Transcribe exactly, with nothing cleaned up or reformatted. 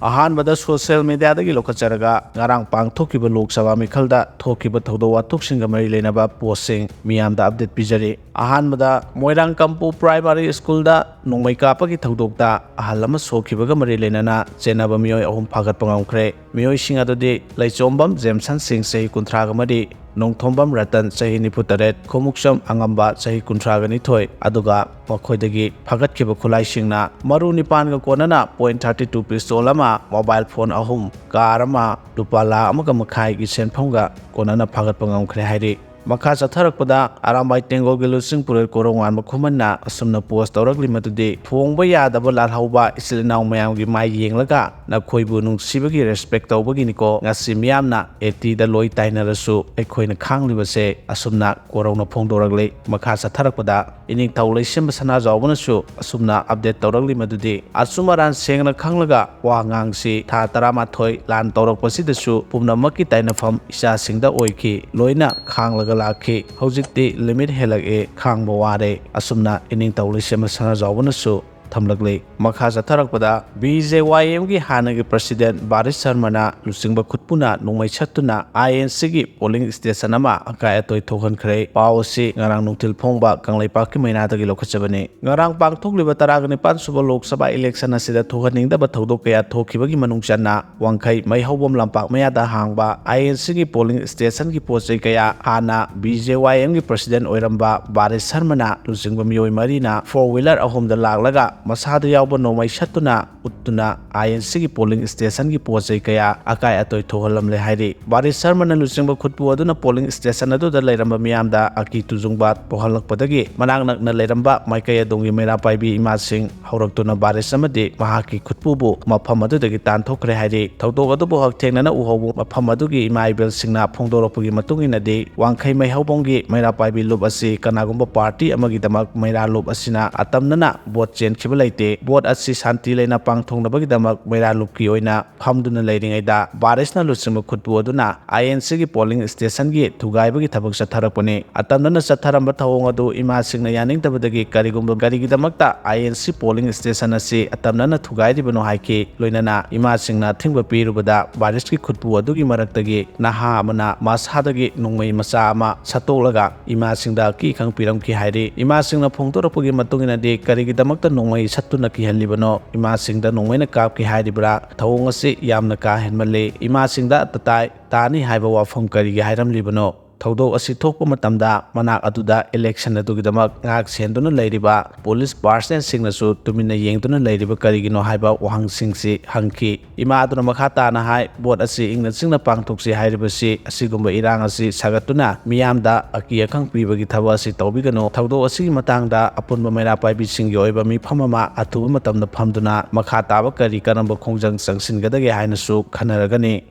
ꯑꯍꯥꯟꯕꯗ ꯁꯣꯁꯤꯌꯦꯜ ꯃꯦꯗꯤꯌꯥꯗꯒꯤ ꯂꯧꯈꯠꯆꯔꯒ ꯉꯔꯥꯡ ꯄꯥꯡꯊꯣꯛꯈꯤꯕ ꯂꯣꯛ ꯁꯚꯥ ꯃꯤꯈꯜꯗ ꯊꯣꯛꯈꯤꯕ ꯊꯧꯗꯣꯛ ꯋꯥꯊꯣꯛꯁꯤꯡꯒ ꯃꯔꯤ ꯂꯩꯅꯕ ꯄꯣꯁꯁꯤꯡ ꯃꯤꯌꯥꯝꯗ ꯑꯞꯗꯦꯠ ꯄꯤꯖꯔꯤ꯫ ꯑꯍꯥꯟꯕꯗ ꯃꯣꯏꯔꯥꯡ ꯀꯝꯄꯨ ꯄ꯭ꯔꯥꯏꯃꯥꯔꯤ ꯁ꯭ꯀꯨꯜꯗ ꯅꯣꯡꯃꯩ ꯀꯥꯞꯄꯒꯤ ꯊꯧꯗꯣꯛꯇ ꯑꯍꯜ ꯑꯃ ꯁꯣꯛꯈꯤꯕꯒ ꯃꯔꯤ ꯂꯩꯅꯅ ꯆꯦꯟꯅꯕ ꯃꯤꯑꯣꯏ ꯑꯍꯨꯝ ꯐꯥꯒꯠꯄ ꯉꯝꯈ꯭ꯔꯦ꯫ ꯃꯤꯑꯣꯏꯁꯤꯡ ꯑꯗꯨꯗꯤ ꯂꯩꯆꯣꯝꯕꯝ ꯖꯦꯝꯁꯟ ꯁꯤꯡ, ꯆꯍꯤ ꯀꯨꯟꯊ꯭ꯔꯥꯒ ꯃꯔꯤ, ꯅꯣꯡꯊꯣꯝꯕꯝ ꯔꯇꯟ, ꯆꯍꯤ ꯅꯤꯐꯨ ꯇꯔꯦꯠ, ꯈꯣꯡꯎꯞꯁꯝ ꯑꯉꯝꯕ, ꯆꯍꯤ ꯀꯨꯟꯊ꯭ꯔꯥꯒ ꯅꯤꯊꯣꯏ, ꯑꯗꯨꯒ ꯃꯈꯣꯏꯗꯒꯤ ꯐꯥꯒꯠꯈꯤꯕ ꯈꯨꯠꯂꯥꯏꯁꯤꯡꯅ ꯃꯔꯨ ꯅꯤꯄꯥꯟꯒ ꯀꯣꯟꯅꯅ ꯄꯣꯏꯟ ꯊꯥꯔꯇꯤ ꯇꯨ ꯄꯤꯁꯇꯣꯜ ꯑꯃ, ꯃꯣꯕꯥꯏꯜ ꯐꯣꯟ ꯑꯍꯨꯝ, ꯀꯥꯔ ꯑꯃ, ꯂꯨꯄꯥ ꯂꯥꯈ ꯑꯃꯒ ꯃꯈꯥꯏꯒꯤ ꯁꯦꯟꯐꯝꯒ ꯀꯣꯟꯅꯅ ꯐꯥꯒꯠꯄ ꯉꯝꯈ꯭ꯔꯦ ꯍꯥꯏꯔꯤ꯫ ꯃꯈꯥ ꯆꯠꯊꯔꯛꯄꯗ ꯑꯔꯥꯝꯕꯥꯏ ꯇꯦꯡꯒꯣꯜꯒꯤ ꯂꯨꯆꯤꯡ ꯄꯨꯔꯦꯜ ꯀꯣꯔꯧꯉꯥꯟꯕ ꯈꯨꯃꯟꯅ ꯑꯁꯨꯝꯅ ꯄꯣꯁ ꯇꯧꯔꯛꯂꯤ ꯃꯗꯨꯗꯤ, ꯊꯣꯡꯕ ꯌꯥꯗꯕ ꯂꯥꯜꯍꯧꯕ ꯏꯆꯤꯜ ꯏꯅꯥꯎ ꯃꯌꯥꯝꯒꯤ ꯃꯥꯏ ꯌꯦꯡꯂꯒ ꯅꯈꯣꯏꯕꯨ ꯅꯨꯡꯁꯤꯕꯒꯤ ꯔꯦꯁꯄꯦꯛ ꯇꯧꯕꯒꯤꯅꯤꯀꯣ꯫ ꯉꯁꯤ ꯃꯤꯌꯥꯝꯅ ꯑꯦꯇꯤꯗ ꯂꯣꯏ ꯇꯥꯏꯅꯔꯁꯨ ꯑꯩꯈꯣꯏꯅ ꯈꯥꯡꯂꯤꯕꯁꯦ꯫ ꯑꯁꯨꯝꯅ ꯀꯣꯔꯧꯅ ꯐꯣꯡꯗꯣꯔꯛꯂꯤ꯫ ꯃꯈꯥ ꯆꯠꯊꯔꯛꯄꯗ ꯏꯅꯤꯡꯊꯧ ꯂꯩꯁꯦꯝꯕ ꯁꯅꯥꯖꯥꯎꯕꯅꯁꯨ ꯑꯁꯨꯝꯅ ꯑꯞꯗꯦꯠ ꯇꯧꯔꯛꯂꯤ ꯃꯗꯨꯗꯤ, ꯑꯆꯨꯝ ꯑꯔꯥꯟ ꯁꯦꯡꯅ ꯈꯪꯂꯒ ꯋꯥꯉꯥꯡꯁꯤ ꯊꯥ ꯇꯔꯥꯃꯥꯊꯣꯏ ꯂꯥꯟ ꯇꯧꯔꯛꯄꯁꯤꯗꯁꯨ ꯄꯨꯝꯅꯃꯛꯀꯤ ꯇꯥꯏꯅꯐꯝ ꯏꯆꯥꯁꯤꯡꯗ ꯑꯣꯏꯈꯤ, ꯂꯣꯏꯅ ꯈꯥꯡꯂꯒ ꯂꯥꯛꯈꯤ꯫ ꯍꯧꯖꯤꯛꯇꯤ ꯂꯤꯃꯤꯠ ꯍꯦꯜꯂꯛꯑꯦ, ꯈꯥꯡꯕ ꯋꯥꯔꯦ꯫ ꯑꯁꯨꯝꯅ ꯏꯅꯤꯡꯊꯧ ꯂꯩꯁꯦꯝꯕ ꯁꯅꯥꯖꯥꯎꯕꯅꯁꯨ ꯊꯝꯂꯛꯂꯤ꯫ ꯃꯈꯥ ꯆꯠꯊꯔꯛꯄꯗ ꯕꯤ ꯖꯦ ꯋꯥꯏ ꯑꯦꯝꯒꯤ ꯍꯥꯟꯅꯒꯤ ꯄ꯭ꯔꯁꯤꯗꯦꯟ ꯕꯥꯔꯤꯁ ꯁꯔꯃꯅ ꯂꯨꯆꯤꯡꯕ ꯈꯨꯠꯄꯨꯅ ꯅꯣꯡꯃꯩ ꯁꯠꯇꯨꯅ ꯑꯥꯏ ꯑꯦꯟ ꯁꯤꯒꯤ ꯄꯣꯂꯤꯡ ꯁ꯭ꯇꯦꯁꯟ ꯑꯃ ꯑꯀꯥꯏ ꯑꯇꯣꯏ ꯊꯣꯛꯍꯟꯈ꯭ꯔꯦ꯫ ꯄꯥꯎ ꯑꯁꯤ ꯉꯔꯥꯡ ꯅꯨꯡꯊꯤꯜ ꯐꯣꯡꯕ ꯀꯪꯂꯩꯄꯥꯛꯀꯤ ꯃꯩꯅꯥꯗꯒꯤ ꯂꯧꯈꯠꯆꯕꯅꯤ꯫ ꯉꯔꯥꯡ ꯄꯥꯡꯊꯣꯛꯂꯤꯕ ꯇꯔꯥꯒ ꯅꯤꯄꯥꯟ ꯁꯨꯕ ꯂꯣꯛ ꯁꯚꯥ ꯏꯂꯦꯛꯁꯟ ꯑꯁꯤꯗ ꯊꯣꯛꯍꯟꯅꯤꯡꯗꯕ ꯊꯧꯗꯣꯛ ꯀꯌꯥ ꯊꯣꯛꯈꯤꯕꯒꯤ ꯃꯅꯨꯡ ꯆꯟꯅ ꯋꯥꯡꯈꯩ ꯃꯩꯍꯧꯕꯝ ꯂꯝꯄꯥꯛ ꯃꯌꯥꯗ ꯍꯥꯡꯕ ꯑꯥꯏ ꯑꯦꯟ ꯁꯤꯒꯤ ꯄꯣꯂꯤꯡ ꯁ꯭ꯇꯦꯁꯟꯒꯤ ꯄꯣꯠ ꯆꯩ ꯀꯌꯥ ꯍꯥꯟꯅ ꯕꯤ ꯖꯦ ꯋꯥꯏ ꯑꯦꯝꯒꯤ ꯄ꯭ꯔꯁꯤꯗꯦꯟ ꯑꯣꯏꯔꯝꯕ ꯕꯥꯔꯤꯁ ꯁꯔꯃꯅ ꯂꯨꯆꯤꯡꯕ ꯃꯤꯑꯣꯏ ꯃꯔꯤꯅ ꯐꯣꯔ ꯋꯤꯂꯔ ꯑꯍꯨꯝꯗ ꯂꯥꯛꯂꯒ ꯃꯁꯥꯗ ꯌꯥꯎꯕ ꯅꯣꯡꯃꯩ ꯁꯠꯇꯨꯅ ꯎꯠꯇꯨꯅ ꯑꯥꯏ ꯑꯦꯟ ꯁꯤꯒꯤ ꯄꯣꯂꯤꯡ ꯁ꯭ꯇꯦꯁꯟꯒꯤ ꯄꯣꯠ ꯆꯩ ꯀꯌꯥ ꯑꯀꯥꯏ ꯑꯇꯣꯏ ꯊꯣꯛꯍꯜꯂꯝꯂꯦ ꯍꯥꯏꯔꯤ꯫ ꯕꯥꯔꯤꯁ ꯁꯔꯃꯅ ꯂꯨꯆꯤꯡꯕ ꯈꯨꯠꯄꯨ ꯑꯗꯨꯅ ꯄꯣꯂꯤꯡ ꯁ꯭ꯇꯦꯁꯟ ꯑꯗꯨꯗ ꯂꯩꯔꯝꯕ ꯃꯤꯌꯥꯝꯗ ꯑꯀꯤ ꯇꯨꯖꯨꯡꯕ ꯄꯣꯛꯍꯜꯂꯛꯄꯗꯒꯤ ꯃꯅꯥꯛ ꯅꯛꯅ ꯂꯩꯔꯝꯕ ꯃꯥꯏꯀꯩ ꯑꯗꯣꯝꯒꯤ ꯃꯩꯔꯥ ꯄꯥꯏꯕꯤ ꯏꯃꯥꯁꯤꯡ ꯍꯧꯔꯛꯇꯨꯅ ꯕꯥꯔꯤꯁ ꯑꯃꯗꯤ ꯃꯍꯥꯛꯀꯤ ꯈꯨꯠꯄꯨꯕꯨ ꯃꯐꯝ ꯑꯗꯨꯗꯒꯤ ꯇꯥꯟꯊꯣꯛꯈ꯭ꯔꯦ ꯍꯥꯏꯔꯤ꯫ ꯊꯧꯗꯣꯛ ꯑꯗꯨꯕꯨ ꯍꯛꯊꯦꯡꯅꯅ ꯎꯍꯧꯕ ꯃꯐꯝ ꯑꯗꯨꯒꯤ ꯏꯃꯥ ꯏꯕꯦꯜꯁꯤꯡꯅ ꯐꯣꯡꯗꯣꯔꯛꯄꯒꯤ ꯃꯇꯨꯡ ꯏꯟꯅꯗꯤ, ꯋꯥꯡꯈꯩ ꯃꯩꯍꯧꯕꯝꯒꯤ ꯃꯩꯔꯥ ꯄꯥꯏꯕꯤ ꯂꯨꯞ ꯑꯁꯤ ꯀꯅꯥꯒꯨꯝꯕ ꯄꯥꯔꯇꯤ ꯑꯃꯒꯤꯗꯃꯛ ꯃꯩꯔꯥ ꯂꯨꯞ ꯑꯁꯤꯅ ꯑꯇꯝꯅꯅ ꯚꯣꯠ ꯆꯦꯟꯈꯤꯕ ꯂꯩꯇꯦ꯫ ꯚꯣꯠ ꯑꯁꯤ ꯁꯥꯟꯇꯤ ꯂꯩꯅ ꯄꯥꯡꯊꯣꯛꯅꯕꯒꯤꯗꯃꯛ ꯃꯩꯔꯥ ꯂꯨꯞꯀꯤ ꯑꯣꯏꯅ ꯐꯝꯗꯨꯅ ꯂꯩꯔꯤꯉꯩꯗ ꯕꯥꯔꯤꯁꯅ ꯂꯨꯆꯤꯡꯕ ꯈꯨꯠꯄꯨ ꯑꯗꯨꯅ ꯑꯥꯏ ꯑꯦꯟ ꯁꯤꯒꯤ ꯄꯣꯂꯤꯡ ꯁ꯭ꯇꯦꯁꯟꯒꯤ ꯊꯨꯒꯥꯏꯕꯒꯤ ꯊꯕꯛ ꯆꯠꯊꯔꯛꯄꯅꯤ꯫ ꯑꯇꯝꯅꯅ ꯆꯠꯊꯔꯝꯕ ꯊꯧꯑꯣꯡ ꯑꯗꯨ ꯏꯃꯥꯁꯤꯡꯅ ꯌꯥꯅꯤꯡꯗꯕꯗꯒꯤ ꯀꯔꯤꯒꯨꯝꯕ ꯀꯔꯤꯒꯤꯗꯃꯛꯇ ꯑꯥꯏ ꯑꯦꯟ ꯁꯤ ꯄꯣꯂꯤꯡ ꯁ꯭ꯇꯦꯁꯟ ꯑꯁꯤ ꯑꯇꯝꯅꯅ ꯊꯨꯒꯥꯏꯔꯤꯕꯅꯣ ꯍꯥꯏꯈꯤ꯫ ꯂꯣꯏꯅꯅ ꯏꯃꯥꯁꯤꯡꯅ ꯑꯊꯤꯡꯕ ꯄꯤꯔꯨꯕꯗ ꯕꯥꯔꯤꯁꯀꯤ ꯈꯨꯠꯄꯨ ꯑꯗꯨꯒꯤ ꯃꯔꯛꯇꯒꯤ ꯅꯍꯥ ꯑꯃꯅ ꯃꯁꯥꯗꯒꯤ ꯅꯣꯡꯃꯩ ꯃꯆꯥ ꯑꯃ ꯁꯠꯇꯣꯛꯂꯒ ꯏꯃꯥꯁꯤꯡꯗ ꯑꯀꯤ ꯑꯈꯪ ꯄꯤꯔꯝꯈꯤ ꯍꯥꯏꯔꯤ꯫ ꯏꯃꯥꯁꯤꯡꯅ ꯐꯣꯡꯗꯣꯔꯛꯄꯒꯤ ꯃꯇꯨꯡ ꯏꯟꯅꯗꯤ ꯀꯔꯤꯒꯤꯗꯃꯛꯇ ꯅꯣꯡꯃꯩ ꯁꯠꯇꯨꯅ ꯀꯤꯍꯜꯂꯤꯕꯅꯣ? ꯏꯃꯥꯁꯤꯡꯗ ꯅꯣꯡꯃꯩꯅ ꯀꯥꯞꯈꯤ ꯍꯥꯏꯔꯤꯕ꯭ꯔꯥ? ꯊꯧꯑꯣꯡ ꯑꯁꯤ ꯌꯥꯝꯅ ꯀꯥ ꯍꯦꯟꯃꯜꯂꯤ꯫ ꯏꯃꯥꯁꯤꯡꯗ "ꯑꯇꯇꯥꯏ ꯇꯥꯅꯤ" ꯍꯥꯏꯕ ꯋꯥꯐꯝ ꯀꯔꯤꯒꯤ ꯍꯥꯏꯔꯝꯂꯤꯕꯅꯣ? ꯊꯧꯗꯣꯛ ꯑꯁꯤ ꯊꯣꯛꯄ ꯃꯇꯝꯗ ꯃꯅꯥꯛ ꯑꯗꯨꯗ ꯏꯂꯦꯛꯁꯟ ꯑꯗꯨꯒꯤꯗꯃꯛ ꯉꯥꯛ ꯁꯦꯟꯗꯨꯅ ꯂꯩꯔꯤꯕ ꯄꯨꯂꯤꯁ ꯄꯥꯔꯁꯅꯦꯜꯁꯤꯡꯅꯁꯨ ꯇꯨꯃꯤꯟꯅ ꯌꯦꯡꯗꯨꯅ ꯂꯩꯔꯤꯕ ꯀꯔꯤꯒꯤꯅꯣ ꯍꯥꯏꯕ ꯋꯥꯍꯪꯁꯤꯡꯁꯤ ꯍꯪꯈꯤ꯫ ꯏꯃꯥ ꯑꯗꯨꯅ ꯃꯈꯥ ꯇꯥꯅ ꯍꯥꯏ, "ꯚꯣꯠ ꯑꯁꯤ ꯏꯪꯅ ꯆꯤꯛꯅ ꯄꯥꯡꯊꯣꯛꯁꯤ ꯍꯥꯏꯔꯤꯕꯁꯤ ꯑꯁꯤꯒꯨꯝꯕ ꯏꯔꯥꯡ ꯑꯁꯤ ꯁꯥꯒꯠꯇꯨꯅ ꯃꯤꯌꯥꯝꯗ ꯑꯀꯤ ꯑꯈꯪ ꯄꯤꯕꯒꯤ ꯊꯕꯛ ꯑꯁꯤ ꯇꯧꯕꯤꯒꯅꯨ꯫ ꯊꯧꯗꯣꯛ ꯑꯁꯤꯒꯤ ꯃꯇꯥꯡꯗ ꯑꯄꯨꯟꯕ ꯃꯩꯔꯥ ꯄꯥꯏꯕꯤꯁꯤꯡꯒꯤ ꯑꯣꯏꯕ ꯃꯤꯐꯝ ꯑꯃ ꯑꯊꯨꯕ ꯃꯇꯝꯗ ꯐꯝꯗꯨꯅ ꯃꯈꯥ ꯇꯥꯕ ꯀꯔꯤ ꯀꯔꯝꯕ ꯈꯣꯡꯖꯪ ꯆꯪꯁꯤꯟꯒꯗꯒꯦ ꯍꯥꯏꯅꯁꯨ ꯈꯟꯅꯔꯒꯅꯤ"꯫